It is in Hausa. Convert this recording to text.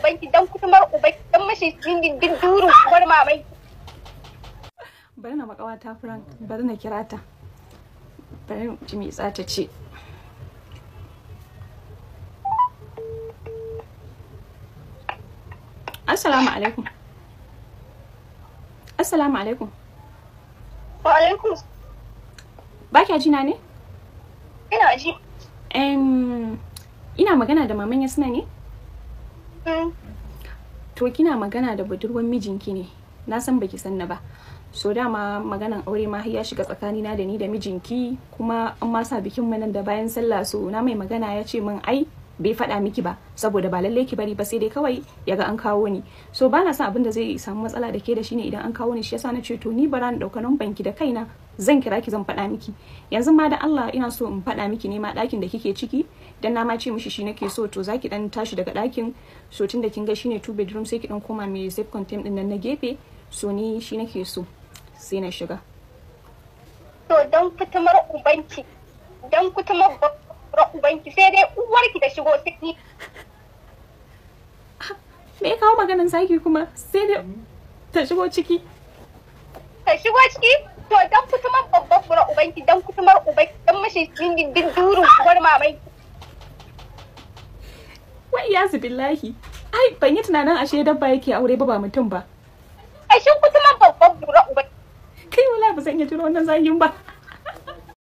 ubanki, dan kutumar ubanki, dan mashi dindindin durin uwar mamai. Bari na makawata Frank, bari na kira ta. Bari ji me za ta ce. Assalamu alaikum. Assalamu alaikum. Wa alaikum. Ba kya jina ne? Ina ji. Ina magana da maman Yasna ne? To kina magana da budurwar mijinki ne. Na san baki san na ba. So dama maganan aure ma har ya shiga tsakanina da ni da mijinki, kuma an ma sa bikin mu nan da bayan sallah. So na mai magana ya ce min ai bai faɗa miki ba saboda ba lallai ki bari ba, sai dai kawai ya ga an kawo ni. So ba na son abin da zai samu matsala da ke da shi ne idan an kawo ni, shi yasa na ce to ni bara na ɗauka numban ki da kaina, zan kira ki zan faɗa miki. Yanzu ma da Allah ina so in faɗa miki ne ma ɗakin da kike ciki, dan na ma ce mishi shi nake so. To zaki dan tashi daga ɗakin, so tun da kin ga shine 2 bedroom sai ki dan koma mai safe content din nan na gefe. So ni shi nake so sai na shiga. To dan kutumar ubanki, dan kutumar ubanki, sai dai uwarki ta shigo sai ni. Me ya kawo maganan zaki kuma sai dai ta shigo ciki? Ta shigo ciki? To dan kutumar babban fura ubanki, dan kutumar ubanki, dan mashi dindindin durin uwar mamai. Wa iyazu billahi. Ai ban yi tunanin ashe dabba yake aure ba, ba mutum ba. Ashe kutumar babban fura ubanki. Kai wala ba zan iya jira wannan zagin ba.